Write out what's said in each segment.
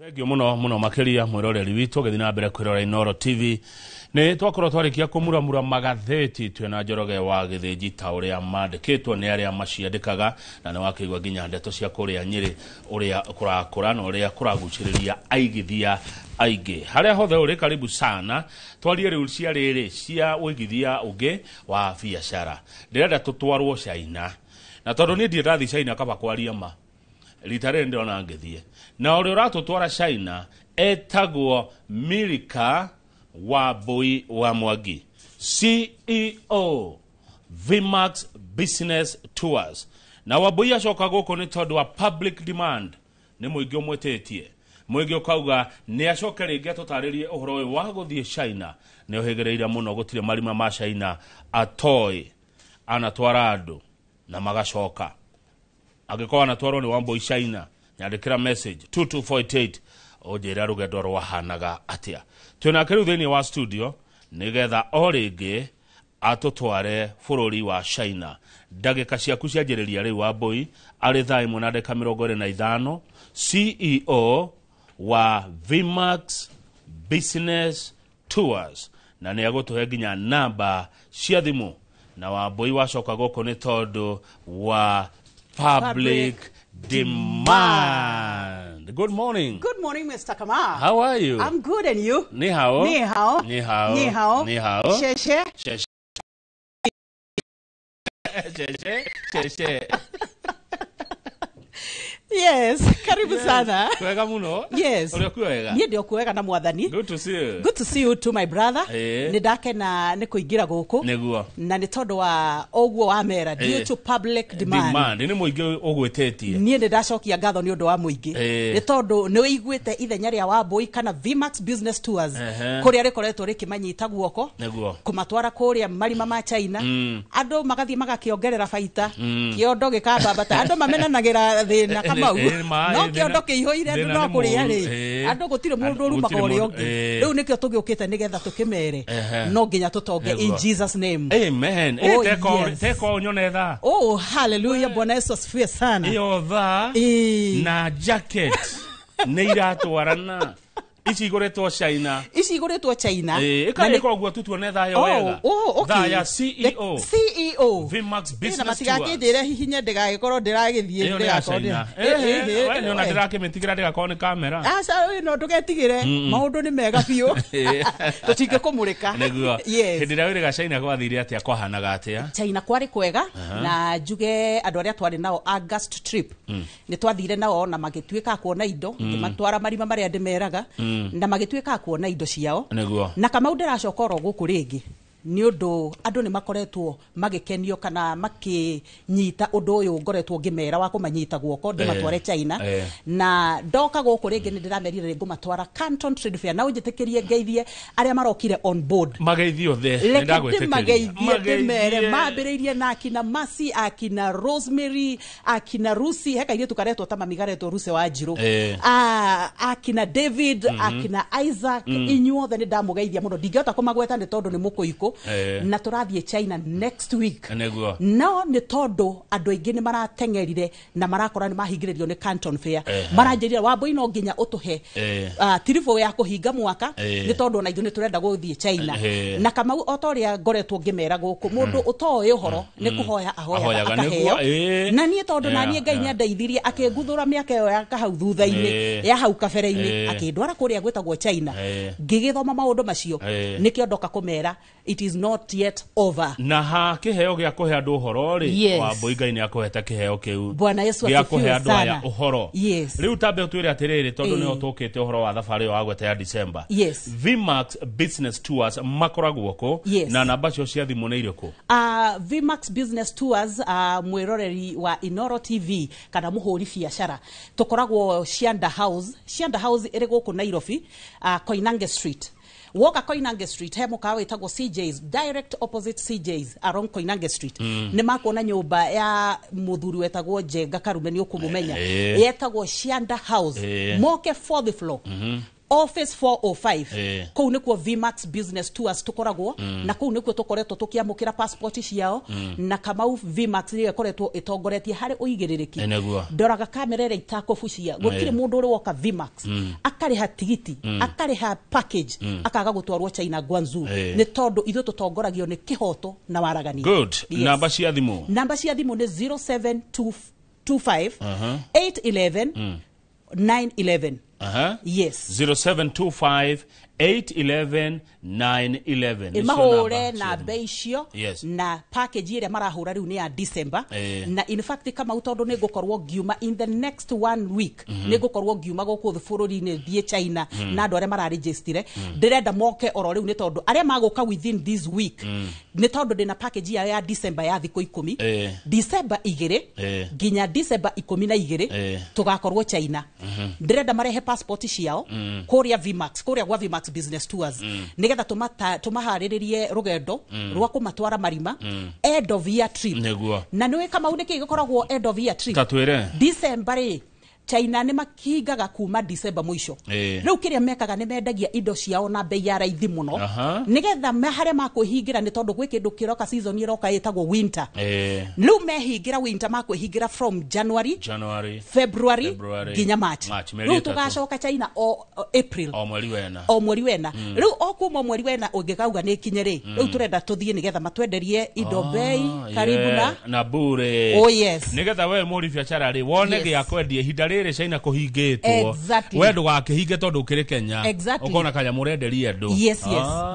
Thengio muno muno makiria mwiroreri witũ gĩthiĩ na mbere kwĩrora Inooro TV. Nĩ twakorwo twarĩkia kũmuramura magathĩti twĩna Njoroge wa Gĩthĩnji ta ũrĩa mandĩkĩtwo nĩ arĩa maciandĩkaga, na nĩ wakĩigua nginya ndeto cia kũrĩa Nyĩrĩ ũrĩa kũrakũra na ũrĩa kũragucĩrĩria aigithia aingĩ. Harĩa hothe ũrĩ, karibu sana. Twarie rĩu cia rĩrĩ cia ũigithia ũngĩ wa biacara. Ndĩrenda tũtwarwo China, na tondũ niĩ ndirĩ ndathiĩ China, kaba kwaria ma rita rĩrĩ ndĩrona ngĩthiĩ na ũrĩa ũratũtwara China etagwo Milika Wambui wa Mwangi, CEO Vmax Business Tours. Na Wambui acoka gũkũ nĩ tondũ wa public demand, nĩ mũingĩ ũmwĩtĩtie, mũingĩ ũkauga nĩ acoke rĩngĩ atũtarĩrie ũhoro ũyũ wa gũthiĩ China. Nĩ ũhĩgĩrĩire mũno, gũtirĩ marima ma China atoĩ, anatwara andũ na magacoka. Angĩkorwo anatwarwo nĩ Wambui China, nyandĩkĩra message 22488 ũnjĩre rũgendo rwahanaga atĩa. Twĩnake rĩu thĩinĩ wa studio nĩgetha o rĩngĩ atũtware bũrũri wa China. Ndagĩka ciaku cianjĩrĩria rĩu, Wambui. Arĩ thaa 1:25, CEO wa Vmax Business Tours, na nĩ agũtũhe nginya namba cia thimũ. Na Wambui wacoka gũkũ nĩ tondũ wa public demand. Good morning. Good morning, Mr. Kamau. How are you? I'm good, and you? Ni hao. Ni hao. Ni hao. Ni hao. Ni hao. 谢谢。谢谢谢谢谢谢。 Yes, karibu sana. Kwega muno. Yes. Ũrĩa kuo wega? Niĩ ndĩ o kwega na Mwathani. Good to see you. Good to see you too, my brother. Nĩ ndakena nĩ kũingĩra gũkũ. Na nĩ tondũ wa ũguo wa mera, due to public demand. Demand nĩ mũingĩ ũgwĩtĩtie. Niĩ nĩ ndacokia ngatho nĩ ũndũ wa mũingĩ, nĩ tondũ nĩ ũiguĩte ithenya rĩa Wambui kana Vmax Business Tours, kũrĩa rĩkoretwo rĩkĩmanyita guoko kũmatwara kũrĩa marima ma China. Andũ magathiĩ magakĩongerera baita, kĩondo gĩkambambata. Andũ mamenanagĩra thĩna, Kamau, Ma, no thĩna- kĩondo kĩihũire andũ thĩna no nĩ kũrĩa mũũru. rĩ, andũ gũtirĩ mũndũ Andũ- ũrumaga gũtirĩ ũrĩa mũndũ- ũngĩ. Rĩu nĩkĩo tũgĩũkĩte nĩgetha tũkĩmere no nginya tũtonge in Jesus' name. Amen. Oh, Teko yes. teko nyone thaa. Oh, hallelujah, Bwana Yesu asifiwe sana. Ĩyo thaa na jacket nĩ iratwarana. Ici igũrĩtwo China. Ici igũrĩtwo China. Na Ĩka ũguo tu tuone thaa ĩyo Oh, wega. oh, okay. Thaa ya CEO The CEO Vmax na Business Tours. matigakĩnjĩre hihinye ndĩgagĩkorwo ndĩragĩthiĩ. Ĩyo nĩ ya China. We nĩ ona ndĩrakĩmĩtigĩra ndĩgakorwo nĩ kamera. Aca, no ndũgetigĩre, maũndũ nĩ mega biũ, tũtingĩkũmũrĩka. Nĩguo. Yes. Hĩndĩ ĩrĩa wĩrĩga China gwathire atĩa? Kwahanaga atĩa? China kwarĩ kwega, na njuge andũ arĩa twarĩ nao August trip, nĩ twathire nao na magĩtuĩka a kuona indo. Ngĩmatwara marima marĩa ndĩmeraga na magĩtuĩka a kuona indo ciao. Na Kamau, ndĩracoka oro gũkũ rĩngĩ nĩ ũndũ andũ nĩ makoretwo magĩkenio kana makĩnyita ũndũ ũyũ ngoretwo ngĩmera wa kũmanyita guoko ndĩmatware China. Na ndoka gũkũ rĩngĩ nĩ ndĩramerire nĩ ngũmatwara Canton Trade Fair, na ũnjĩtĩkĩrie ngeithie arĩa marokire on board. Mageithio the. Reke ndĩmageithie, ndĩmere mambĩrĩirie na akina Masi, akina Rosemary, akina Rusi, he kairĩtu karetwo ta mami karetwo Ruse wa Njirũ. Ah, akina David, akina Isaac, inyuothe nĩ ndamũgeithia mũno. Ndingĩhota kũmagweta nĩ tondũ nĩ mũkũikũ. Na tũrathiĩ China next week. No nĩ tondũ andũ aingĩ nĩ marateng'erire na marakora nĩ mahingĩrĩrio nĩ Canton Fair, maranjĩrire, "Wambui, no nginya ũtũhe tiribũ ya kũhinga mwaka, nĩ tondũ ona ithuĩ nĩ tũrenda gũthiĩ China." Na Kamau, o ta ũrĩa ngoretwo ngĩmera gũkũ, mũndũ ũtoĩ ũhoro nĩ kũhoya ahoyaga Ahoyaga, akaheo. nĩguo, Na niĩ tondũ na niĩ Ngai nĩ andeithirie akĩnguthũra mĩaka ĩyo ya kahau thutha-inĩ, ya hau kabere-inĩ, akĩndwara kũrĩa gwĩtagwo China, ngĩgĩthoma maũndũ macio. Nĩkĩo ndoka kũmera it is not yet over. Na ha kĩheo gĩa kũhe andũ ũhoro rĩ, Yes. Wambui Ngai nĩ akũhete kĩheo kĩu Bwana Yesu gĩa kũhe asifiwe andũ aya sana. ũhoro. Rĩu tambe ũtwĩre atĩrĩrĩ, tondũ nĩho tũkĩte ũhoro wa thabarĩ ĩyo wagweta ya December. Vmax Business Tours makoragwo kũ? Na namba cio cia thimũ nĩ irĩkũ? Vmax Business Tours, mwĩroreri wa Inoro TV kana mũhũri biacara, tũkoragwo Cianda House. Cianda House ĩrĩ gũkũ Nairobi, Koinange Street. Woka Koinange Street, he mũkawa wĩtagwo CJ's, direct opposite CJ's along Koinange Street, nĩ makuona nyũmba ya mũthuri wetagwo Njenga Karume, nĩ ũkũmũmenya, yetagwo Cianda House. Moke fourth floor. Office 405. Kũu nĩkuo Vmax Business Tours tũkoragwo, na kũu nĩkuo tũkoretwo tũkĩamũkĩra passport ciao. Na Kamau, Vmax nĩyo ĩkoretwo ĩtongoretie harĩ ũigĩrĩrĩki. Nĩguo. Ndoraga kamera ĩrĩa itakũbucia, gũtirĩ mũndũ ũrĩ woka Vmax akarĩha tigiti, akarĩha package, akaga gũtwarwo China Guangzhou, nĩ tondũ ithuĩ tũtongoragio nĩ kĩhoto na waragania. Good. Yes. Namba cia thimũ? Namba cia thimũ nĩ 0725 811 911. Yes. 0725 811 911. Nĩcio Mahũre namba cia namba thimũ. Icio na package ĩrĩa marahũra rĩu nĩ ya December. Na in fact, Kamau, tondũ nĩ ngũkorwo ngiuma in the next one week, nĩ ngũkorwo ngiuma gũkũ bũrũri-inĩ thiĩ China na andũ arĩa mararejistire, ndĩrenda moke oro rĩu, nĩ tondũ arĩa magũka within this week, nĩ tondũ ndĩna package yao ya December ya thikũ 10, December 2 nginya December 12, tũgakorwo China. Ndĩrenda marehe passport ciao kũrĩa Vmax, kũrĩa gwa Vmax Business Tours, nĩgetha tũmaharĩrĩrie rũgendo rwa kũmatwara marima, end of year trip. Na nĩũĩ, Kamau, nĩkĩ gĩkoragwo end of year trip? Ta twĩre. December rĩ, China nĩ makingaga kuma December mũico. Rĩu kĩrĩa mekaga nĩ mendagia indo ciao na bei ya raithi mũno, nĩgetha harĩa makwĩhingĩra, nĩ tondũ gwĩ kĩndũ kĩroka, season ĩroka ĩtagwo winter. Rĩu mehingĩra winter, makwĩhingĩra from January, January, February, February, nginya March. March, mĩeri Rĩu 3. tũgacoka China o April. O mweri wena. O mweri wena. Rĩu o kuma mweri wena ũngĩkauga nĩ ikinye rĩ, rĩu tũrenda tũthiĩ nĩgetha matwenderie indo bei karibu na na bure. Oh, yes. Nigetha we mũri biacara rĩ wone gĩa kwendia ihinda rĩrĩ China kũhingĩtwo. We ndũgakĩhinge tondũ ũkĩrĩ Kenya. Ũkona kanyamũ ũrenderia andũ. Yes.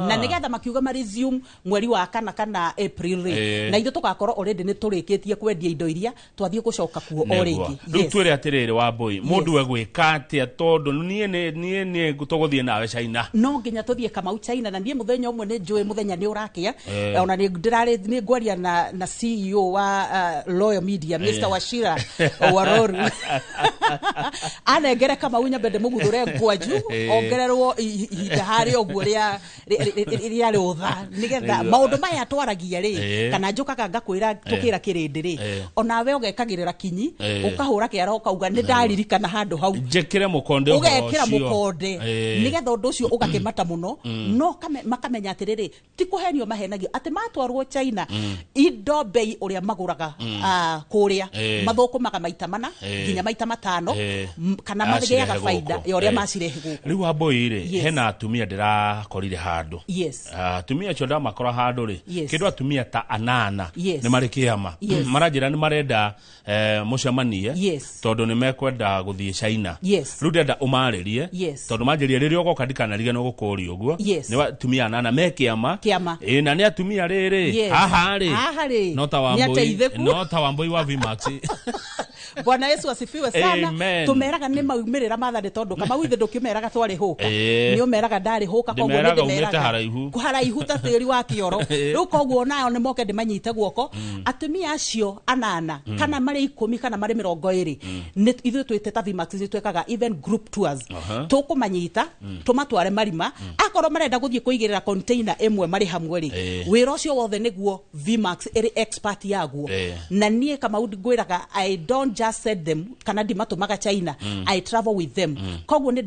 Na nigetha makiuga ma resume mweri wa kana April rĩ, na ithuĩ tũgakorwo already nĩ tũrĩkĩtie kwendia indo iria twathiĩ gũcoka kuo o rĩngĩ. Rĩu twĩre atĩrĩrĩ, Wambũi, mũndũ egwĩka atĩa, tondũ niĩ tũgũthiĩ nawe China? No nginya tũthiĩ, Kamau, China. Na niĩ mũthenya ũmwe nĩ njũĩ mũthenya nĩ ũrakĩa. Ona nĩ ndĩrarĩ nĩ ngwaria na CEO wa Royal Media, Mr. Wachira Waroru, anengere Kamau nyambe ndĩmũguthũre ngwanju, ongererwo ihinda harĩa ũguo rĩa rũtha, nĩgetha maũndũ maya twaragia rĩ, kana njũkaga ngakwĩra tũkĩra kĩrĩndĩ rĩ, onawe ũgekagĩrĩra kinyi, ũkahũra kĩara ũkauga nĩ ndaririkana handũ hau. Njĩkĩre mũkonde ũhoro Ũgekĩra ũcio. Mũkonde, nĩgetha ũndũ ũcio ũgakĩmata mũno, no makamenya atĩrĩrĩ, ti kũhenio mahenagio atĩ matwarwo China indo bei ũrĩa magũraga kũrĩa, mathũkũmaga maita mana nginya maita 5, kana Acirehe magĩaga baida gũkũ. ya ũrĩa macirehe gũkũ. Rĩu Wambũi rĩ, hena atumia ndĩrakorire handũ. Atumia acio ndamakora handũ rĩ, kĩndũ atumia ta anana, nĩ marĩ kĩama. Maranjĩra nĩ marenda mũcemanie, tondũ nĩ mekwenda gũthiĩ China. Rĩu ndĩrenda ũmarĩrie, tondũ manjĩrie rĩrĩa ũgoka ndikanariganĩrwo gũkũria ũguo. Nĩ atumia anana me kĩama. Kĩama. Ĩ, na nĩ atumia rĩrĩ, haha rĩ, Haha rĩ, no ta nĩ Wambũi, ateithĩku. no ta Wambũi wa Vmax. Bwana Yesu asifiwe sana. Amen. Tumeraga nĩ maumĩrĩra mathani, tondũ Kamau ithe ndũkĩmeraga twarĩ hũka. Nĩ ũmeraga ndarĩ hũka, koguo nĩ Ndĩmeraga umĩte ndĩmeraga haraihu. Haraihu ta tĩri wa kĩoro. Rĩu koguo nao nĩ moke ndĩmanyite guoko, atumia acio anana kana marĩ 10 kana marĩ 20. Nĩ ithuĩ twĩte ta Vmax nĩ twĩkaga even group tours. Tũkũmanyita tũmatware marima, akorwo marenda gũthiĩ kũigĩrĩra container ĩmwe marĩ hamwe rĩ, wĩra ũcio wothe nĩguo Vmax ĩrĩ expert yaguo. Na niĩ Kamau ngwĩraga, I don't just send them kana ndimatũmaga China, I travel with them. Koguo nĩ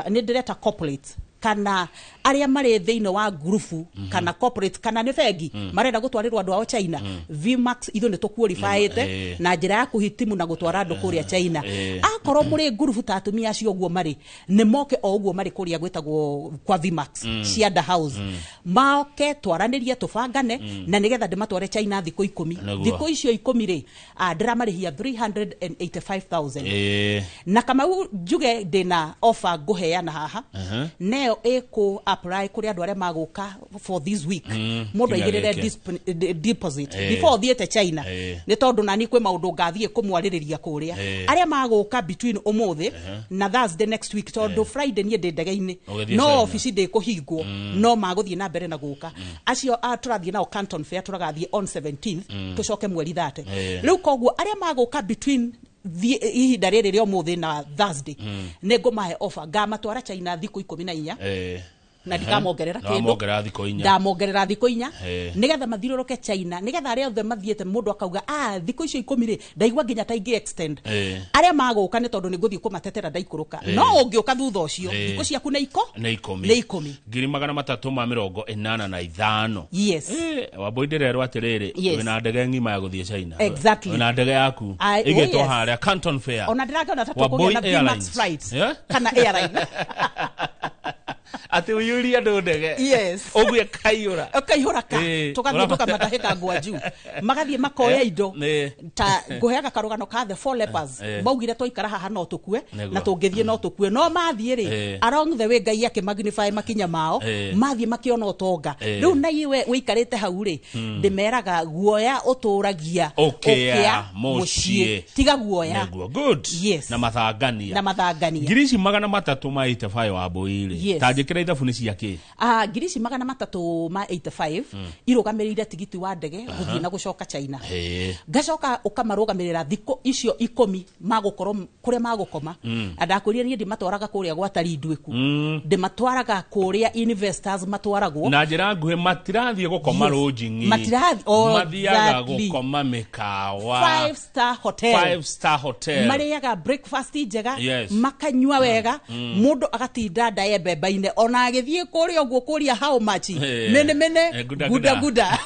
ndĩreta corporate kana arĩa marĩ thĩinĩ wa ngurubu kana corporate kana nĩ bengi marenda gũtwarĩrwo andũ ao China, Vmax ithuĩ nĩ tũqualifyĩte na njĩra ya kũhitimu na gũtwara andũ kũrĩa China. Akorwo mũrĩ ngurubu ta atumia acio ũguo marĩ, nĩ moke o ũguo marĩ kũrĩa gwĩtagwo kwa Vmax Cianda House, moke twaranĩrie, tũbangane, na nĩgetha ndĩmatware China thikũ 10. Thikũ icio 10 rĩ, ndĩramarĩhia 385,000. Na Kamau, njuge ndĩna offer ngũheana haha, neyo ĩkũ apply kũrĩ andũ arĩa magũka for this week. Mũndũ Kiumia aigĩrĩre gĩkĩ. Deposit before ũthiĩte China, nĩ tondũ nani kwĩ maũndũ ngathiĩ kũmwarĩrĩria kũrĩa. Arĩa magũka between ũmũthĩ na Thursday next week, tondũ Friday niĩ ndĩ ndege-inĩ, Ũgĩthiĩ no China. obici ndĩkũhingwo, no magũthiĩ na mbere na gũka acio a tũrathiĩ nao Canton Fair, tũragathiĩ on 17th, tũcoke mweri 30. Rĩu koguo arĩa magũka between ihinda rĩrĩ rĩa ũmũthĩ na Thursday, nĩ ngũmahe offer, ngamatwara China thikũ 14. Na ndikamongerera Na kĩndũ. Wamongerera thikũ 4. Ndamongerera thikũ 4 Eh. nĩgetha mathiũrũrũke China, nĩgetha arĩa othe mathiĩte, mũndũ akauga, "Ah, thikũ icio 10 rĩ, ndaigua nginya ta ingĩ extend." Eh. Arĩa magũka, nĩ tondũ nĩ ngũthiĩ kũmatetera ndaikũrũka. Eh. No ũngĩũka thutha ũcio, Eh. thikũ ciaku nĩ iko Nĩ 10. Nĩ 10. 385,000. Yes. Eh, Wambui, ndĩrerwo atĩrĩrĩ, Yes. wĩna ndege ng'ima ya gũthiĩ China. Exactly. Wĩna ndege yaku Oh, ĩgĩtwo yes. harĩa Canton Fair. Ona ndĩrakĩona ta Wambui tũkũgĩa na VMAX Airlines. flight Yeah? kana airline. Atĩ ũiyũrie andũ ndege. Yes. Ũguo ĩkaiyũra. Ũkaihũra ka Eh, tũgathiĩ tũkamatahĩka Ngwanju, magathiĩ makoya indo. Eh. Ta ngũheaga karũgano ka the four lepers. Eh. Maugire, "Twaikara haha no tũkue, Nĩguo. na tũngĩthiĩ no tũkue." No mathiĩ rĩ, Eh. along the way Ngai akĩmagnify makinya mao. Eh. Mathiĩ makĩona ũtonga. Eh. Rĩu na iwe wĩikarĩte hau rĩ, ndĩmeraga guoya ũtũragia Ũkĩa mũciĩ. Tiga guoya. Nĩguo, good. Yes. Na mathangania. Na mathangania. Ngiri ici 385, Wambui rĩ, Yes. ta njĩkĩra ithabu, nĩ cia kĩ? Ah, ngiri ici 385 irũgamĩrĩire tigiti wa ndege gũthiĩ na gũcoka China. Ngacoka ũkamarũgamĩrĩra thikũ icio 10 magũkorwo kũrĩa magũkoma. Na ndakwĩrire niĩ ndimatwaraga kũrĩa gwa tarii nduĩku, ndĩmatwaraga kũrĩa investors matwaragwo. Na njĩra nguhĩ, matirathiĩ gũkoma Yes. lodging. Oh, Mathiaga exactly. gũkoma mĩkawa. Five star hotel. Five star hotel. Marĩaga breakfast njega, Yes. makanyua wega, mũndũ agatinda ndaye mbemba-inĩ, ona agĩthiĩ kũrĩa ũguo kũria how much, Eh. mene mene. Eh, guda, guda guda. Guda,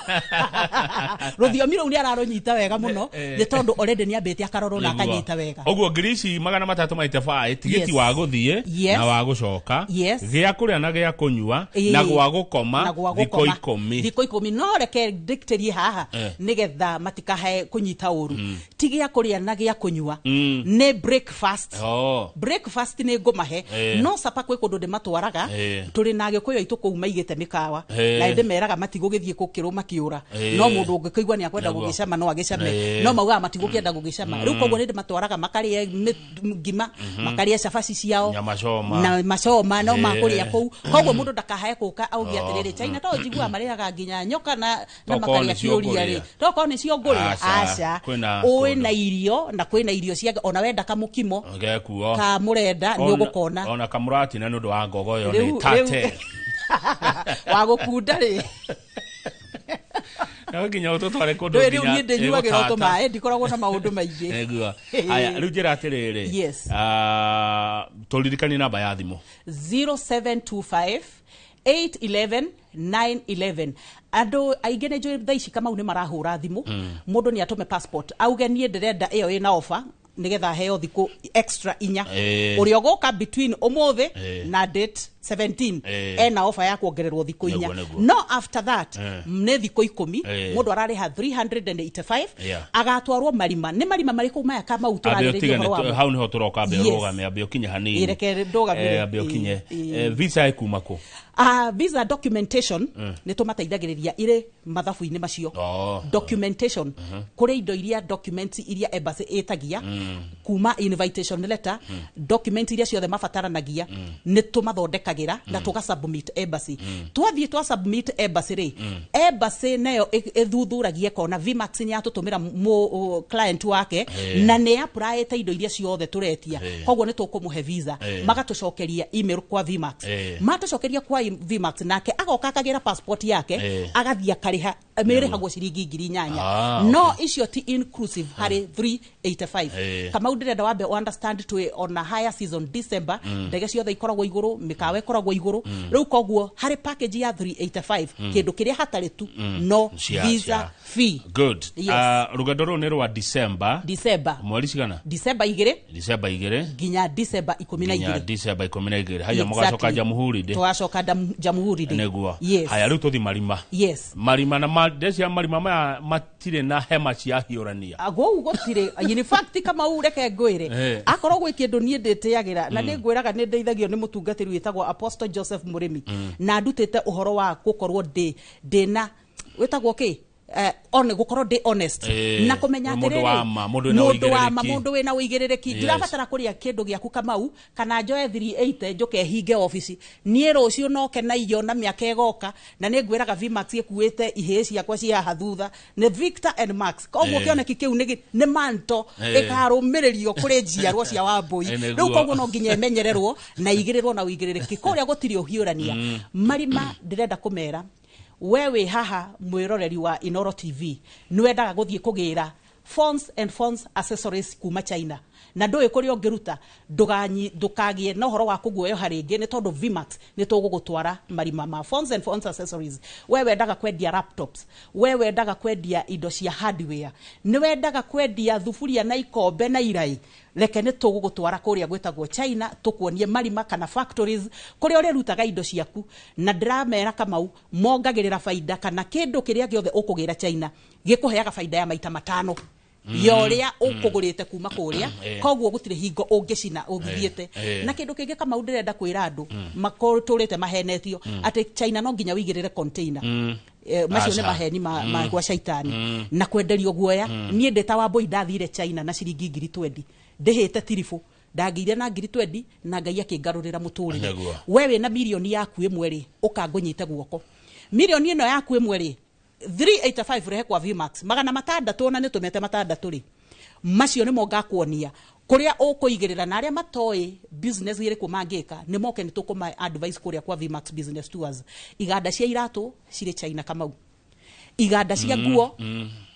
rũthiomi rũu nĩ ararũnyita wega mũno, Eh. nĩ tondũ already nĩ ambĩte akarorwo na Nĩguo. akanyita wega. Ũguo ngiri ici 385, tigiti Yes. wa gũthiĩ Yes. na wa gũcoka, Yes. gĩa kũrĩa na gĩa kũnyua, Ĩĩ. na gwa gũkoma Na gwa thikũ gũkoma. 10. Thikũ 10. No reke ndĩkĩrie haha, Eh. nĩgetha matikahe kũnyita ũru. Ti gĩa kũrĩa na gĩa kũnyua, nĩ breakfast. Oh. Breakfast nĩ ngũmahe. Eh. No sapa kwĩ kũndũ ndĩmatwaraga. Eh. Tũrĩ na Agĩkũyũ aitũ kũu maigĩte mĩkawa, Eh. na ndĩmeraga matigũgĩthiĩ gũkĩrwo makĩũra. Eh. No mũndũ ũngĩkĩigua nĩ akwenda Nĩguo. gũgĩcama, no agĩcame. Eh. No maugaga matigũkĩenda gũgĩcama rĩu. Koguo nĩ ndĩmatwaraga makarĩe ngima, makarĩe cabaci ciao. Nyama choma. Na macoma no Eh. makũrĩa kũu. Koguo mũndũ ndakahae kũka auge atĩrĩrĩ, "China to njiguaga marĩaga nginya nyoka na Tokorwo makarĩa nĩcio kĩũria rĩ, ngũrĩa." tokorwo nĩcio ngũrĩa." Aca, Aca, kwĩna ũĩ kũndũ. na irio, na kwĩna irio cia, ona wenda kamũkimo Gekuo. kamũrenda nĩ ũgũkona. Ona kamũratina nĩ ũndũ wa ngogoyo nĩ Rĩu- tate. Wa gũkunda rĩ, No nginya ũtũtware kũndũ ndũĩ rĩu nginya niĩ ndĩnyuagĩra ĩgũtata. tũmaĩ, ndikoragwo na maũndũ maingĩ. Nĩguo. Aya, rĩu njĩra atĩrĩrĩ. Yes. Ah, tũririkanie namba ya thimũ. 0725 811 911. Andũ aingĩ nĩ njũĩ thaa ici, Kamau, nĩ marahũra thimũ. Mũndũ nĩ atũme passport, auge, "Niĩ ndĩrenda ĩyo ĩna offer," nĩgetha heo thikũ extra 4. Eh. Ũrĩa ũgũka between ũmũthĩ Eh. na date 17 Eh. ena offer ya kuongererwo thikũ 4. Nĩguo, nĩguo. No after that Eh. nĩ thikũ 10. Eh. Mũndũ ararĩha 385, Yeah. agatwarwo marima. Nĩ marima marĩkũ maya, Kamau, Ambe tũrarĩrĩria ũtigane ũhoro wamo? hau nĩho tũroka. Ambe Yes. ũrũgame, ambe ũkinye hanini. Ĩ, reke ndũgamire. Eh, ambe ũkinye. Ĩ, ĩ. Eh, visa ĩkuma kũ? Visa documentation nĩ tũmateithagĩrĩria irĩ mathabu-inĩ macio. Oh. Documentation, kũrĩ indo iria, documents iria embassy ĩtagia, kuma invitation letter, document iria ciothe mabataranagia, nĩ tũmathondekagĩra na tũga submit embassy. Twathiĩ twa submit embassy rĩ, embassy nayo ĩthuthuragia ĩkona VMAX nĩ yatũtũmĩra client wake Eh. na nĩ applyĩte indo iria ciothe tũretia, Eh. koguo nĩ tũkũmũhe visa. Eh. Magatũcokeria email kwa VMAX. Eh. Matũcokeria kwa VMAX, nake agoka akagĩra passport yake, Eh. agathiĩ akarĩha, mĩrĩhagwo ciringi 8,000. Ah, No icio ti inclusive harĩ 385. Eh. Kamau, ndĩrenda wambe understand twĩ ona higher season, December, ndege ciothe ikoragwo igũrũ, mĩkawa ĩkoragwo igũrũ. Rĩu koguo harĩ package ya 385, kĩndũ kĩrĩa hatarĩ tu no visa fee. Good. Yes. Ah, rũgendo rũrũ nĩ rwa December. December. Mweri cigana? December 2. December 2. Nginya December 12. Nginya December 12. Haya, mũgacoka Jamhuri Day. Tũgacoka Jamhuri Day. Nĩguo. Yes. Haya, rĩu tũthi marima. Yes. Marima na ndecia marima maya matirĩ na hema cia hiũrania. Gũu gũtirĩ. In fact, Kamau, reke ngwĩre, Eh. akorwo gwĩ kĩndũ niĩ ndĩtĩagĩra na nĩ ngwĩraga nĩ ndeithagio nĩ mũtungatĩri wĩtagwo Apostle Joseph Mũrĩmi, na ndutĩte ũhoro wa gũkorwo ndĩ ndĩna wĩtagwo kĩ on gukorwo ndi honest na kumenya Mũndũ wa ma, mũndũ wĩna mũndũ wa ma ũigĩrĩrĩki. Mũndũ wĩna ũigĩrĩrĩki. Ndirabatara kũrĩa kĩndũ gĩaku Kamau, kana njoe 380 njũke hinge obici. Niĩ rũciũ noke na iyo na mĩaka ĩgoka, na nĩ ngwĩraga Vmax ĩkuĩte ihĩĩ ciakwa cia haha thutha nĩ Victor and Max. Koguo kĩoneki kĩu nĩ manto ĩkarũmĩrĩrio kũrĩ njiarwa cia Wambui. Rĩu koguo no nginya ĩmenyererwo na igĩrĩrwo na ũigĩrĩrĩki. Kũrĩa gũtirĩ ũhiũrania marima. Ndĩrenda kũmera, we wĩ haha mwĩroreri wa Inoro TV, nĩ wendaga gũthiĩ kũgĩra phones and phones accessories kuma China na ndũĩ kũrĩa ũngĩruta, ndũkagĩe na ũhoro wa kũguoyoha rĩngĩ, nĩ tondũ Vmax nĩ tũgũgũtwara marima ma phones and phones accessories. We wendaga kwendia laptops, we wendaga kwendia indo cia hardware, nĩ wendaga kwendia thuburia na ikombe na irai, reke nĩ tũgũgũtwara kũrĩa gwĩtagwo China, tũkuonie marima kana factories kũrĩa ũrĩrutaga indo ciaku. Na ndĩramera Kamau, mongagĩrĩra baida, kana kĩndũ kĩrĩa gĩothe ũkũgĩra China gĩkũheaga baida ya maita matano ya ũrĩa ũkũgũrĩte kuma kũrĩa. Koguo gũtirĩ hingo ũngĩcina ũngĩthiĩte. Na kĩndũ kĩngĩ Kamau ndĩrenda kwĩra andũ matũrĩte mahenetio atĩ China no nginya wĩigĩrĩre container. Macio nĩ Aca. maheni ma gwa caitani na kwenderio guoya. Niĩ ndĩ ta Wambui ndathire China na ciringi 20,000, ndĩhĩte tiribũ, ndangĩire na 20,000 na Ngai akĩngarũrĩra mũtũrĩre. We wĩna mirioni yaku ĩmwe rĩ, ũkangũnyite guoko, mirioni ĩno yaku ĩmwe rĩ, 385 rehe kwa Vmax, 600, ona nĩ tũmete matandatũ rĩ, macio nĩmo ngakuonia kũrĩa ũkũigĩrĩra. Na arĩa matoĩ business ĩrĩkũ mangĩka, nĩ moke, nĩ tũkũma advice kũrĩa kwa Vmax Business Tours. Iganda cia iratũ cirĩ China Kamau, iganda cia nguo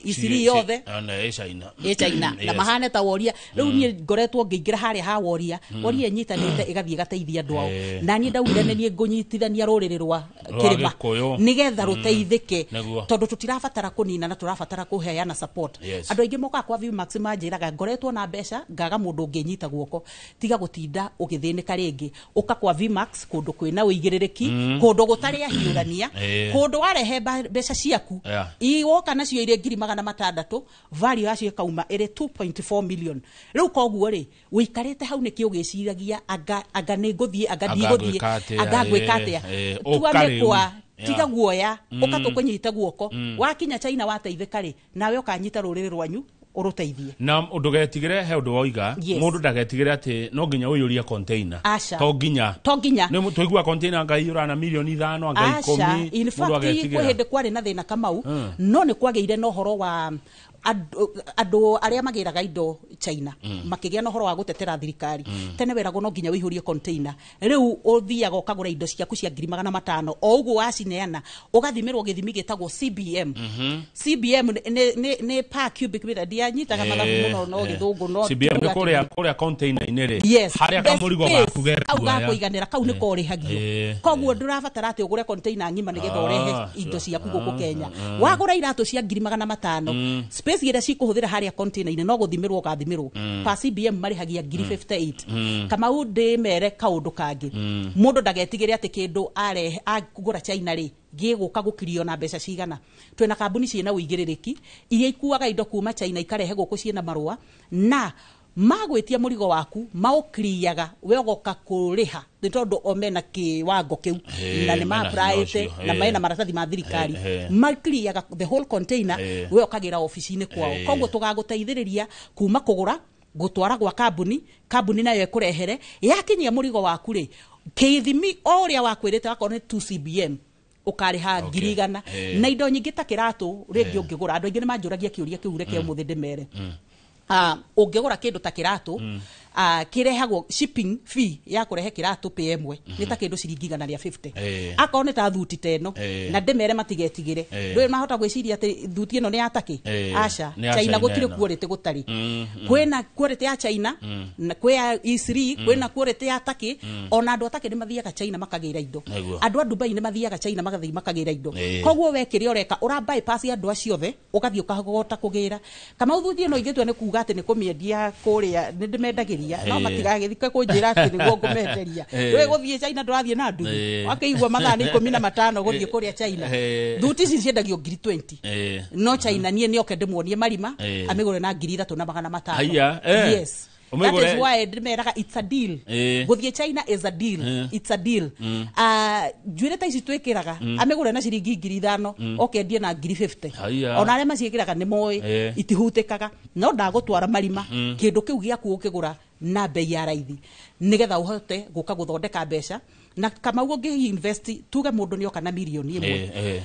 Isiri yothe Ona ĩ China. Ĩ China na mahane ta woria. Rĩu niĩ ngoretwo ngĩingĩra harĩa ha woria, woria ĩnyitanĩte ĩgathiĩ ĩgateithia andũ ao. Na niĩ ndaugire nĩ niĩ ngũnyitithania rũrĩrĩ rwa Rwa kĩrĩma Gĩkũyũ. nĩgetha rũteithĩke, tondũ tũtirabatara kũnina na tũrabatara kũheana support. Andũ aingĩ mokaga kwa Vmax manjĩraga, ngoretwo na mbeca ngaga mũndũ ũngĩnyita guoko. Tiga gũtinda ũgĩthĩnĩka rĩngĩ, ũka kwa Vmax, kũndũ kwĩna ũigĩrĩrĩki, kũndũ gũtarĩ ahiũrania, kũndũ warehe mbeca ciaku iwoka nacio irĩ 600,000, value yacio ĩkauma ĩrĩ 2.4 million. Rĩu koguo rĩ, ũikarĩte hau nĩkĩ ũgĩciragia anga nĩ ngũthiĩ, anga Anga ndigũthiĩ, ngwĩka atĩa, anga ngwĩka atĩa? Tua ũka rĩu. mĩkwa, tiga guoya, ũka tũkũnyite guoko. Wakinya China wateithĩka rĩ, nawe ũkanyita rũrĩrĩ rwanyu ũrũteithie. Na ndũgetigĩre, he ũndũ woiga, mũndũ ndagetigĩre atĩ no nginya ũiyũrie container. Aca. To nginya. To nginya. Nĩ tũigua container anga iyũra na 5 mirioni, anga Aca. 10. In Mũndũ fact, kwĩ agetigĩra. hĩndĩ kwarĩ na thĩna Kamau, no nĩ kwagĩire na ũhoro wa andũ arĩa magĩraga indo China makĩgĩa na ũhoro wa gũtetera thirikari. Tene weragwo no nginya wĩihũrie container, rĩu ũthiaga ũkagũra indo ciaku cia 500,000, o ũguo wacineana ũgathimĩrwo gĩthimi gĩtagwo CBM. CBM nĩ per cubic meter. Ndianyitaga mathabu mũno no gĩthũngũ no CBM nĩ tuga kũrĩa container-inĩ rĩ, Yes, harĩa the kamũrigo space, gaku kau gekuoya. gakũiganĩra kau nĩko ũrĩhagio. Koguo ndũrabatara atĩ ũgũre container ng'ima nĩgetha ũrehe indo ciaku gũkũ Kenya. Wagũra iratũ cia 500,000, space ĩrĩa cikũhũthĩra harĩa container-inĩ no gũthimĩrwo ũgathimĩrwo pa CBM, marĩhagia 58,000. Kamau, ndĩmere kaũndũ kangĩ, mũndũ ndagetigĩre atĩ kĩndũ arehe agũra China rĩ, gĩgũka gũkirio na mbeca cigana. Twĩna kambuni ciĩna ũigĩrĩrĩki iria ikuaga indo kuma China ikarehe gũkũ ciĩna marũa, na magwĩtia mũrigo waku maũkiriaga, we ũgoka kũrĩha, nĩ tondũ o mena kĩwango kĩu na nĩ mena hinya maapraĩte ũcio, na mena maratathi ma thirikari. Makiriaga the whole container, we ũkagĩra obici-inĩ kwao. Koguo tũgagũteithĩrĩria kuma kũgũra, gũtwara gwa kambuni, kambuni nayo ĩkũrehere. Yakinyia mũrigo waku rĩ, kĩthimi o ũrĩa wakwĩrĩte, wakorwo nĩ 2 CBM, ũkarĩha 100,000. Na indo nyingĩ ta kĩratũ rĩngĩ ũngĩgũra, andũ aingĩ nĩ manjũragia kĩũria kĩu, reke ũmũthĩ ndĩmere. Ũngĩgũra kĩndũ ta kĩratũ, kĩrehagwo, shipping fee ya kũrehe kĩratũ pĩ ĩmwe nĩ ta kĩndũ ciringi 150. Akorwo nĩ ta thuti ta ĩno, na ndĩmere matigetigĩre, ndũĩ mahota gwĩciria atĩ thuti ĩno nĩ ya takĩ. Aca. Nĩ ya China China gũtirĩ ĩno. quality gũtarĩ. Kwĩna quality ya China na kwĩ ya Isri, kwĩna quality ya Turkey. Ona andũ a Turkey nĩ mathiaga China makagĩra indo. Andũ a Dubai nĩ mathiaga China magathiĩ makagĩra indo. Koguo we kĩrĩa ũreka, ũra bypass andũ acio othe, ũgathiĩ ũkahota kũgĩra. Kamau, thuti ĩno ingĩtua nĩ kuga atĩ nĩ kũmĩendia kũrĩa, nĩ ndĩmendagĩria, no matigagĩthike kũnjĩra atĩ nĩguo ngũmenderia. Ndũĩ gũthiĩ China ndũrathiĩ na nduthi, wakĩigua mathaa nĩ 15 gũthiĩ kũrĩa China. Thuti ici ciendagio 20,000, no China niĩ nĩoke ndĩmuonie marima, amĩgũre na 3,500. Haiya. Yes. That is why ndĩmeraga it's a deal. Gũthiĩ China is a deal. It's a deal. Njuĩrĩ ta ici twĩkĩraga amĩgũre na ciringi 5,000 okendie na 50,000. Ona arĩa maciĩkĩraga nĩ moĩ itihutĩkaga, no ndagũtwara marima kĩndũ kĩu gĩaku ũkĩgũra na bei ya raithi nigetha uhote guka guthondeka mbeca. Na Kamau ũngĩ invest tuge mundu nioka na milioni ĩmwe,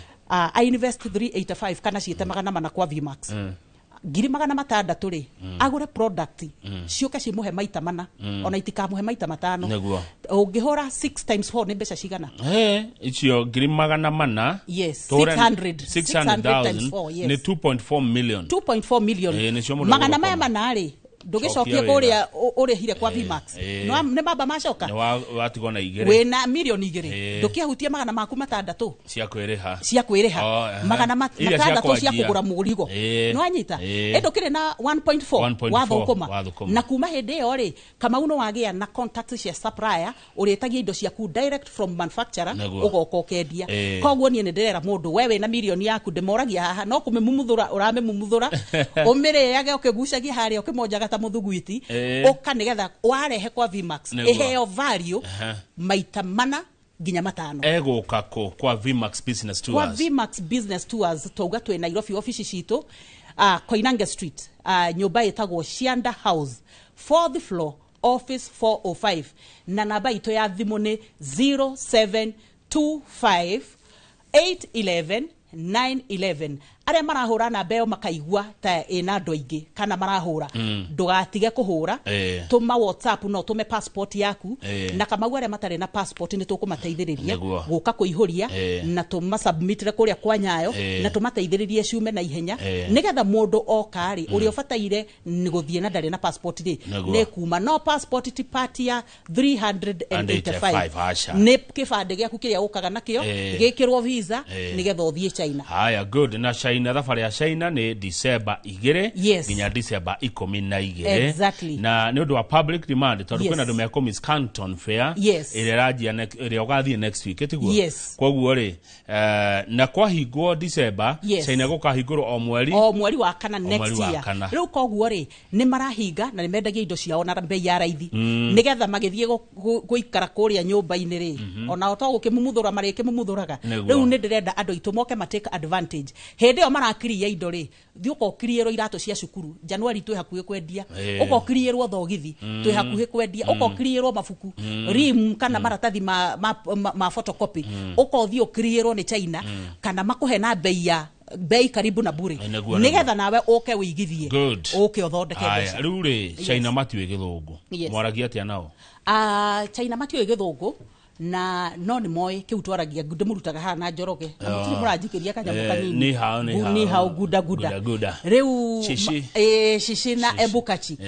I invest 385 kana ciĩte 400 kwa Vmax, 600,000 rĩ agũre product ciũke cimuhe maita mana, ona itikamuhe maita matano. Ũngĩhũra 6 times 4 nĩ mbeca cigana? Icio 400,000. Yes, 600,000 times 4, yes, ni 2.4 million. 2.4 million. Magana maya mana rĩ ndũgĩcokie kũrĩa ũrĩhire kwa Vmax, nĩ mamba macoka watigwo na igĩrĩ, wĩna milioni 2, ndũkĩahutie 600,000 cia kwĩrĩha, cia kwĩrĩha 600 cia kũgũra mũrigo, nĩwanyita? Ĩ ndũkĩrĩ na 1.4 wa thũkũma. Na kuma hĩndĩ ĩyo rĩ, Kamau no wagĩa na contacts cia supplier ũrĩtagia indo ciaku direct from manufacturer, ũgoka ũkendia. Koguo niĩ nĩndĩrera mũndũ, we wĩna milioni yaku, ndĩmoragia haha no kũmĩmumuthũra ũramĩmumuthũra, ũmĩrĩage ũkĩgucagia harĩa ũkĩmonjaga ta mũthugwiti, ũka nĩgetha warehe kwa Vmax ĩheo value maita mana nginya matano. Egũka kũ kwa Vmax Business Tours? Kwa Vmax Business Tours twauga twĩ Nairobi ofici citũ, Koinange Street, nyũmba ĩtagwo Shianda House, 4th floor, office 405, na namba itũ ya thimũ nĩ 0725 811 911. Arĩa marahũra namba ĩyo makaigua ta ĩna andũ aingĩ kana marahũra, ndũgatige kũhũra, tũma WhatsApp no tũme passport yaku. Na Kamau arĩa matarĩ na passport nĩ tũkũmateithĩrĩria gũka kũihũria na tũmasubmitire kũrĩa kwa Nyayo, na tũmateithĩrĩrie ciume na ihenya, nĩgetha mũndũ oka rĩ, ũrĩa ũbataire nĩ gũthiĩ na ndarĩ na passport rĩ, nĩ kuma. No passport ti part ya 385, nĩ kĩbandĩ gĩaku kĩrĩa ũkaga nakĩo gĩkĩrwo visa nĩgetha ũthiĩ China. Haya, good. Na China, thabarĩ ya China nĩ December 2 nginya December 12. Exactly. Na nĩ ũndũ wa public demand, tondũ kwĩna andũ mekũ Miss Canton Fair ĩrĩa ĩranjia ĩrĩa ũgathiĩ next week, tiguo? Koguo rĩ, na kwahingwo December, China gũkahingũrwo o mweri, o mweri wa kana next year. Rĩu koguo rĩ, nĩ marahinga na nĩ mendagia indo ciao na bei ya raithi, nĩgetha magĩthiĩ gũikara kũrĩa nyũmba-inĩ rĩ, ona to gũkĩmumuthũra marĩkĩmumuthũraga. Rĩu nĩ ndĩrenda andũ aitũ moke ma take advantage. Hĩndĩ ĩyo marakiria indo rĩ, thiĩ ũkokiriĩrwo iratũ cia cukuru January twĩ hakuhĩ kwendia, ũkokiriĩrwo thogithi twĩ hakuhĩ kwendia, ũkokiriĩrwo mabuku rim kana maratathi ma photocopy, ũkothiĩ ũkiriĩrwo nĩ China kana makũhe na bei ya bei karibu na bure, nĩgetha nawe ũke wĩigithie, ũke ũthondeke mbeca. Rĩu rĩ, China matiũĩ gĩthũngũ, mwaragia atĩa nao? China matiũĩ gĩthũngũ, na no nĩ moĩ kĩu twaragia, ndĩmũrutaga haha na Njoroge, na mũtirĩ mũranjikĩria kanyamũ kanini, ni hao guda guda rĩu shishi na ebukachi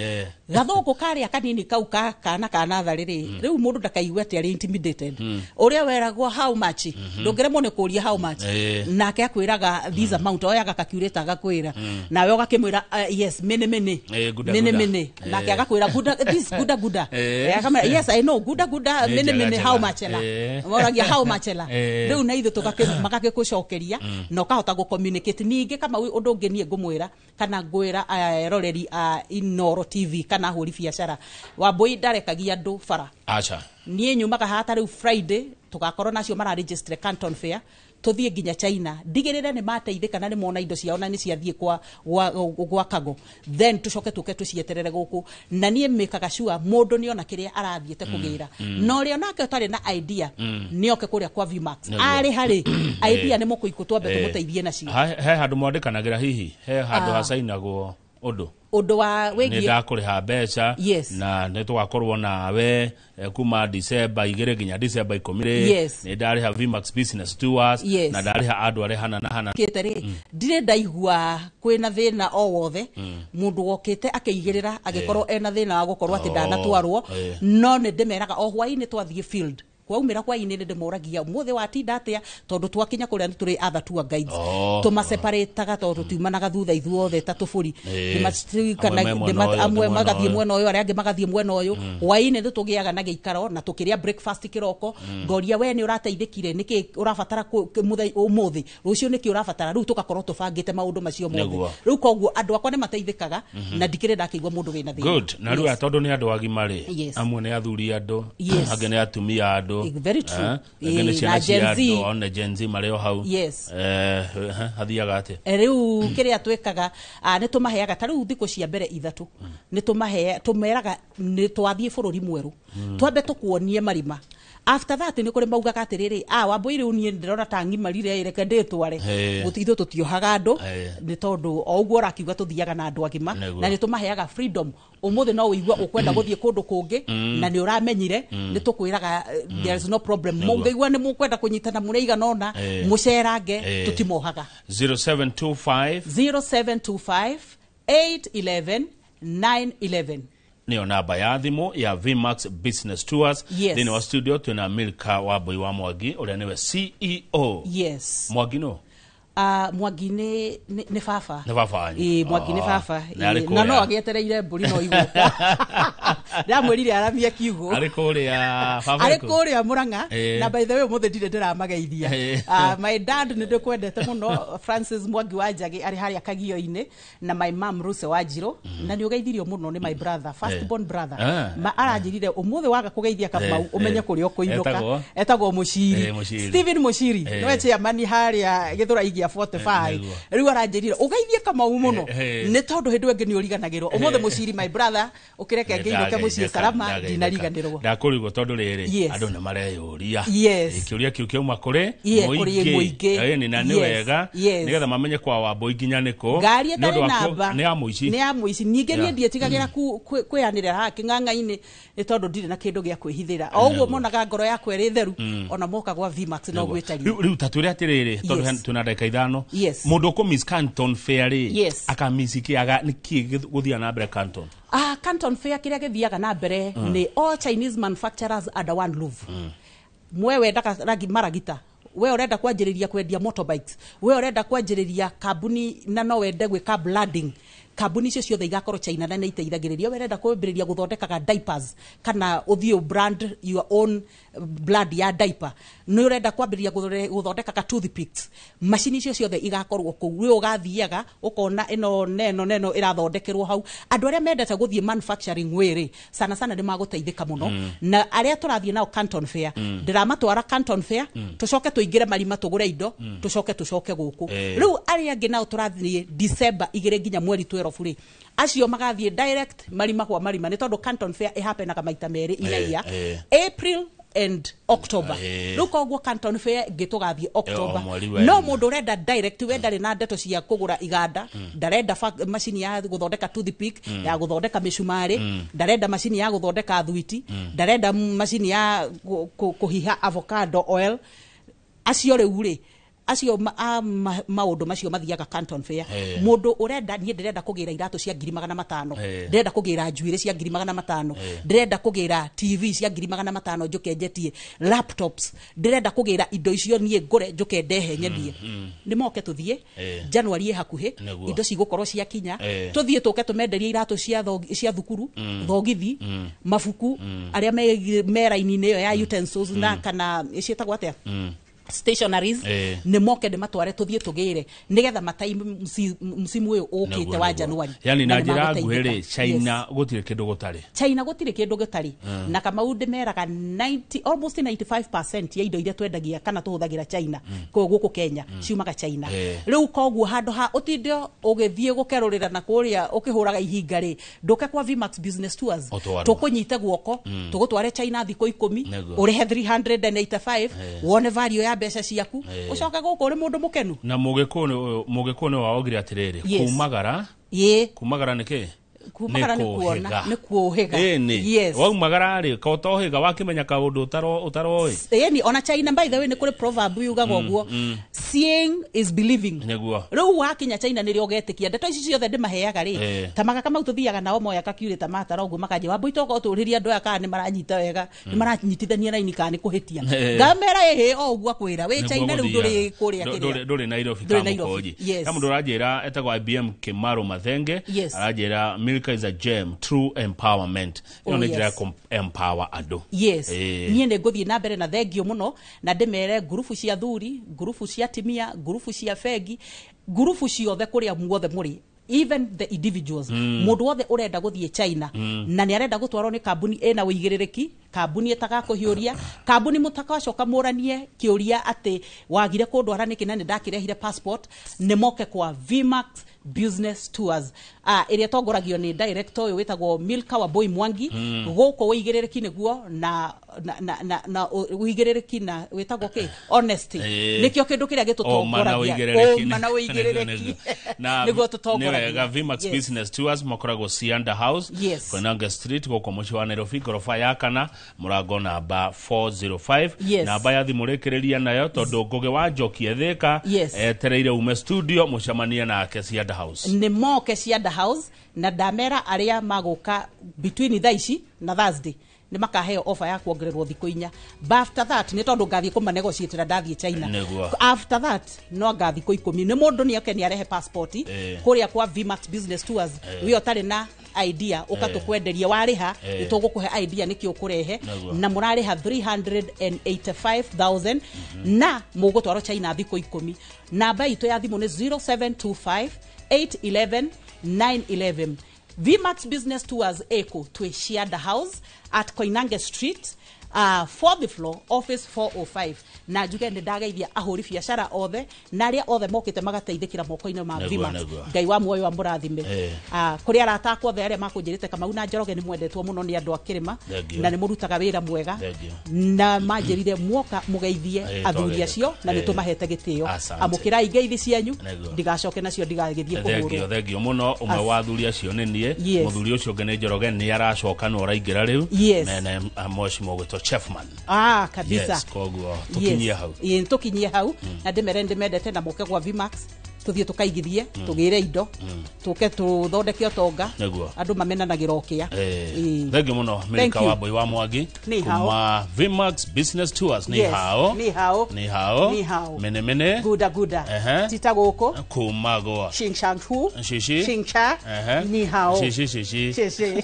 gathũngũ karĩa kanini kau ka kana ka natharĩ rĩ, rĩu mũndũ ndakaigue atĩ arĩ intimidated. Ũrĩa weragwo how much, ndũngĩremwo nĩ kũria how much, nake akwĩraga this amount, oyaga calculator agakwĩra, nawe ũgakĩmwĩra yes mene mene mene mene, nake agakwĩra guda this guda guda, akamwĩra yes I know guda guda mene mene how much ela, moragia how much ela. Rĩu na ithuĩ magagĩkũcokeria na ũkahota gũ-communicate. Ningĩ kama ũndũ ũngĩ niĩ ngũmwĩra kana ngwĩra eroreri a Inooro TV kana ahũri biacara, Wambui ndarekagia andũ bara. Aca, niĩ nyumaga haha ta rĩu Friday tũgakorwo nacio mararegistre Canton Fair, tũthiĩ nginya China, ndigĩrĩre nĩ mateithĩka na nĩ mona indo ciao na nĩ ciathiĩ kwa Kago, then tũcoke tũke tũcieterere gũkũ. Na niĩ mĩkaga sure mũndũ nĩona kĩrĩa arathiĩte kũgĩra, na ũrĩa onake ũtarĩ na idea nĩoke kũrĩa kwa Vmax arĩ harĩ idea nĩ mũkũikũ twambe tũmũteithie nacio. He handũ mwandĩkanagĩra hihi, he handũ hacainagwo ũndũ ũndũ wa wĩgiĩ nĩ ndakũrĩha mbeca, na nĩ tũgakorwo nawe kuma December 2 nginya December 10, nĩ ndarĩha Vmax Business Tours, na ndarĩha andũ arĩa hana na hana. Kĩte rĩ, ndirĩ ndaigua kwĩna thĩna o wothe, mũndũ wokĩte akĩigĩrĩra agĩkorwo ena thĩna wa gũkorwo atĩ ndanatwarwo, no nĩ ndĩmeraga o hwaĩ-inĩ twathiĩ field Kwaumĩra hwainĩ nĩ ndĩmoragia ũmũthĩ watinda atĩa, tondũ twakinya kũrĩa nĩ tũrĩ other tour guides. Tũmaseparataga tondũ tutiumanaga thutha ithuothe ta tũbũri. Amwe me mwena ũyũ, amwe angĩ mwena magathiĩ ũyũ. Mwena ũyũ, arĩa angĩ magathiĩ mwena ũyũ. Hwainĩ nĩ tũgĩaga na gĩikaro na tũkĩrĩa breakfast kĩroko, ngoria we nĩ ũrateithĩkire, nĩkĩ ũrabatara ũmũthĩ, rũciũ nĩkĩ ũrabatara. Rĩu tũgakorwo tũbangĩte maũndũ macio mothe. Rĩu koguo andũ akwa nĩ mateithĩkaga na ndikĩrĩ ndakĩigua mũndũ wĩna thĩna. Good. Na rĩu tondũ nĩ andũ agima rĩ, amwe nĩ athuri andũ, angĩ nĩ atumia andũ. Very true. Angĩ nĩ ciana na cia Gen Z. andũ, one Gen Z marĩ o hau. Hathiaga atĩa? Rĩu kĩrĩa twĩkaga, nĩ tũmaheaga ta rĩu thikũ cia mbere 3 nĩ tũmahe, tũmeraga nĩ twathiĩ bũrũri mwerũ, twambe tũkuonie marima. After that nĩ kũrĩ maugaga atĩrĩrĩ, Wambũi, rĩu niĩ ndĩrona ta ng'imarire, reke ndĩtware. Ithuĩ tũtiohaga andũ, nĩ tondũ o ũguo ũrakiuga tũthiaga na andũ agima. Na nĩ tũmaheaga freedom. Ũmũthĩ no ũigue ũkwenda gũthiĩ kũndũ kũngĩ na nĩ ũramenyire, nĩ tũkwĩraga, there is no problem. Mũngĩigua nĩ mũkwenda kũnyitana mũrĩ igana ũna, mũcerange, tũtimohaga. 0725 0725 811 911. Niyo namba ya thimũ ya Vmax Business Tours. Thĩinĩ wa studio twĩna Milka Wambui wa Mwangi, ũrĩa nĩwe CEO. Mwangi no? Mwangi nĩ baba. Nĩ baba wanyu? Ĩĩ, Mwangi nĩ baba. Na arĩ Ĩĩ, na no kũrĩa? agĩetereire mbũri no igũka, ndamwĩrire aramie kiugũ. Arĩ kũrĩa baba? Arĩ Ĩkũ? Kũrĩa Mũrang'a. Na by the way, ũmũthĩ ndirĩ ndĩramageithia. My dad, nĩ ndĩkwendete mũno, Francis Mwangi wa Njagĩ, arĩ harĩa Kagio-inĩ, na my mom Ruse wa Njirũ, na nĩ ũgeithirio mũno nĩ my brother, first born brother. Ma aranjĩrire ũmũthĩ waga kũgeithia Kamau, ũmenye kũrĩa ũkũinũka. Etagwo? Etagwo Mũciri. Mũciri. Stephen Mũciri, nĩwe chairman harĩa Gĩthũrai gĩa 45. Rĩu aranjĩrire ũgeithie Kamau mũno, nĩ tondũ hĩndĩ ĩyo ĩngĩ nĩ ũriganagĩrwo. Ũmũthĩ Mũciri, my brother, ũkĩreke ngĩinũke mũciĩ salama, ndinariganĩrwo. Ndakũrigwo tondũ rĩrĩ, andũ nĩ mareyũria. Kĩũria kĩu kĩauma kũrĩ kũrĩ mũingĩ. Ĩni, na nĩ wega nĩgetha mamenye kwa Wambũi nginya nĩkũ. Ngari Nĩ ĩtarĩ ũndũ wa namba nĩ ya mũici. Nĩ ya mũici. Ningĩ niĩ ndiĩtigagĩra kwĩanĩrĩra haha kĩng'ang'a-inĩ, nĩ tondũ ndirĩ na kĩndũ gĩa kwĩhithĩra. O ũguo monaga ngoro yakwa ĩrĩ theru, ona moka gwa Vmax no gwĩtaria. Rĩu ta twĩre atĩrĩrĩ, tondũ twĩna ndagĩka 5, mũndũ ũkũmiss Canton Fair rĩ, akamiss kĩ? Nĩkĩ gũthiaga na mbere Canton? Canton Fair, kĩrĩa gĩthiaga na mbere nĩ all Chinese manufacturers under one roof. Mwe wendaga rangi maragita, we ũrenda kwanjĩrĩria kwendia motorbikes, we ũrenda kwanjĩrĩria kambuni na no wende gwĩka branding, kambuni icio ciothe igakorwo China na nĩ iteithagĩrĩria. We ũrenda kwambĩrĩria gũthondekaga diapers kana ũthiĩ brand your own brand ya diaper, nĩ ũrenda kwambĩrĩria gũthondekaga toothpicks, macini icio ciothe igakorwo kũu. We ũgathiaga ũkona ĩno neno neno ĩrathondekerwo hau. Andũ arĩa mendete gũthiĩ manufacturing wĩrĩ sana sana nĩ magũteithĩka mũno. Na arĩa tũrathiĩ nao Canton Fair, ndĩramatwara Canton Fair, tũcoke tũingĩre marima tũgũre indo, tũcoke gũkũ. Rĩu arĩa angĩ nao tũrathiĩ December 2 nginya mweri 12 rĩ, acio magathiĩ direct marima kwa marima, nĩ tondũ Canton Fair ĩhapenaga maita merĩ in a year, April and October. Rĩu koguo Canton Fair ĩngĩ tũgathiĩ October. O mweri wa No ĩna. mũndũ ũrenda direct, we ndarĩ na ndeto cia kũgũra iganda, ndarenda macini ya gũthondeka toothpick, ya gũthondeka mĩcumarĩ, ndarenda macini ya gũthondeka thwiti, ndarenda macini ya kũhiha avocado oil, acio rĩu rĩ, acio maũndũ macio mathiaga Canton Fair. Mũndũ ũrenda, niĩ ndĩrenda kũgĩra iratũ cia 500,000, ndĩrenda kũgĩra njuĩrĩ cia 500,000, ndĩrenda kũgĩra TV cia 500,000 njũke njetie laptops, ndĩrenda kũgĩra indo icio niĩ ngũre njũke ndehe nyendie, nĩ moke tũthiĩ. January ĩ hakuhĩ. Indo cigũkorwo ciakinya, tũthiĩ tũke tũmenderie iratũ cia thukuru, thogithi, mabuku, arĩa me raini-inĩ ĩyo ya utensils na kana ciĩtagwo atĩa, stationaries, nĩ moke ndĩmatware tũthiĩ tũgĩre nĩgetha matai msimu ũyũ ũkĩte wa January. Yani na nĩ njĩra nguhĩ magũteithĩka. rĩ, China gũtirĩ kĩndũ gũtarĩ. China gũtirĩ kĩndũ gĩtarĩ, na Kamau ndĩmeraga 90, almost 95% ya indo iria twendagia kana tũhũthagĩra China kũu gũkũ Kenya ciumaga China. Rĩu koguo handũ ha ũtinde ũgĩthiĩ gũkerũrĩra na kũrĩa ũkĩhũraga ihinga rĩ, ndũke kwa Vmax Business Tours. Ũtwarwo. Tũkũnyite guoko, tũgũtware China thikũ 10, ũrĩhe 385, wone value ya mbeca ciaku, ũcoke gũkũ ũrĩ mũndũ mũkenu. Na mũgĩkũyũ nĩ waogire atĩrĩrĩ, kumagara. Kumagara nĩ kĩ? Kumagara nĩ kuona, nĩ kuũhĩga. Ĩni waumagara rĩ ka ũtohĩga wakĩmenya kaũndũ ũtaroĩ. Ĩni ona China, by the way, nĩ kũrĩ proverb yugaga ũguo, "Seeing is believing." Nĩguo. Rĩu wakinya China nĩrĩo ũgetĩkia ndeto ici ciothe ndĩmaheaga rĩ. Ta magaka mau tũthiaga nao moya kakiurĩ ta matara ũguo, makanjia wambui toka ũtũrĩrie andũ aya kana nĩ maranyita wega, nĩ maranyitithania raini kana nĩ kũhĩtia. Ngamera ĩhĩ, o ũguo akwĩra wĩ China rĩu ndũrĩ kũrĩa kĩrĩa. Ndũrĩ Nairobi. Ndũrĩ ka Nairobi, mũkonji. Yes. Ya mũndũ ũranjĩra etagwo IBM Kimaro Mathenge. Aranjĩra Milka is a gem, true empowerment. Ĩno nĩ njĩra ya empower andũ. Yes. Niĩ nĩ ngũthiĩ na mbere na thengio mũno na ndĩmere ngurubu cia thuri, ngurubu cia atimia, ngurubu cia bengi, ngurubu ciothe kũrĩa muothe mũrĩ, even the individuals, mũndũ wothe ũrenda gũthiĩ China na nĩ arenda gũtwarwo nĩ kambuni ĩna ũigĩrĩrĩki, kambuni ĩtagakũhiũria, kambuni mũtakacoka mũranie kĩũria atĩ wagire kũndwara nĩkĩ na nĩ ndakĩrehire passport, nĩ moke kwa VMAX Business Tours, ĩrĩa ĩtongoragio nĩ director ũyũ wĩtagwo Milka Wambui Mwangi. Gũkũ ũigĩrĩrĩki nĩguo na ũigĩrĩrĩki na wĩtagwo kĩ, honesty, nĩkĩo kĩndũ kĩrĩa Ũma na gĩtũtongoragia. ũigĩrĩrĩki. Ũma na ũigĩrĩrĩki Na nĩguo nĩ tũtongoragia. wega. VMAX Business Tours makoragwo Cianda House, Koinange Street, gũkũ mũciĩ wa Nairobi, ngoroba ya kana, mũrango namba 405. Namba ya thimũ rĩkĩrĩria nayo, tondũ Ngũgĩ wa Njoki ethĩka etereire ume studio mũcemanie nake Cianda House. Nĩ moke Cianda House, na ndamera arĩa magũka between thaa ici na Thursday nĩ makaheo offer ya kuongererwo thikũ 4. But after that, nĩ tondũ ngathiĩ kũmanegotiatĩra ndathiĩ China. After that no anga thikũ 10. Nĩ mũndũ nĩ oke nĩ arehe passport kũrĩa kwa VMAX Business Tours. We ũtarĩ na idea, ũka tũkwenderie, warĩha nĩ tũgũkũhe idea nĩkĩ ũkũrehe. Na mũrarĩha 385,000 na mũgũtwarwo China thikũ 10. Namba itũ ya thimũ nĩ 0725 811 911. VMAX Business Tours ĩkũ? Twĩ Cianda House at Koinange Street, fourth floor, office 405. Na njuge nĩ ndageithia ahũri biacara othe na arĩa othe mokĩte magateithĩkĩra moko-inĩ ma VMAX. Ngai wa muoyo amũrathime. Kũrĩ arata akwa othe arĩa makũnjĩrĩte, Kamau na Njoroge, nĩ mwendetwo mũno nĩ andũ a kĩrĩma. Thank you. Na nĩ mũrutaga wĩra mwega. Thank you. Na manjĩrire muoka mũgeithie athuri twageithia. acio na nĩ tũmahete gĩtĩo. Asante. Amũkĩrai ngeithi cianyu. Ndigacoke nacio, ndigagĩthiĩ Thengio. kũhũrwo. Thengio mũno. Ũmwe wa athuri acio nĩ niĩ. Mũthuri ũcio ũngĩ nĩ Njoroge, nĩ aracoka no ũraingĩra rĩu. Nene mheshimiwa gwĩtwo Chefman. Ah, kabisa. Yes, koguo tũkinyie hau. Ĩĩ, tũkinyie hau na ndĩmere ndĩmendete na moke gwa VMAX, tũthiĩ tũkaigithie, tũgĩre indo, tũke tũthondeke ũtonga. Andũ mamenanagĩra ũkĩa. Thengio mũno, Milka you. Wambui wa Mwangi. Ni hao. Kuma VMAX Business Tours. Ni hao. Ni hao. Ni hao. Ni hao. Mene mene. Guda guda. Tita gũkũ. Kuma gwa Shing shang hu. Shishi. Shing cha. Ni hao. Shishi shishi. Shishi.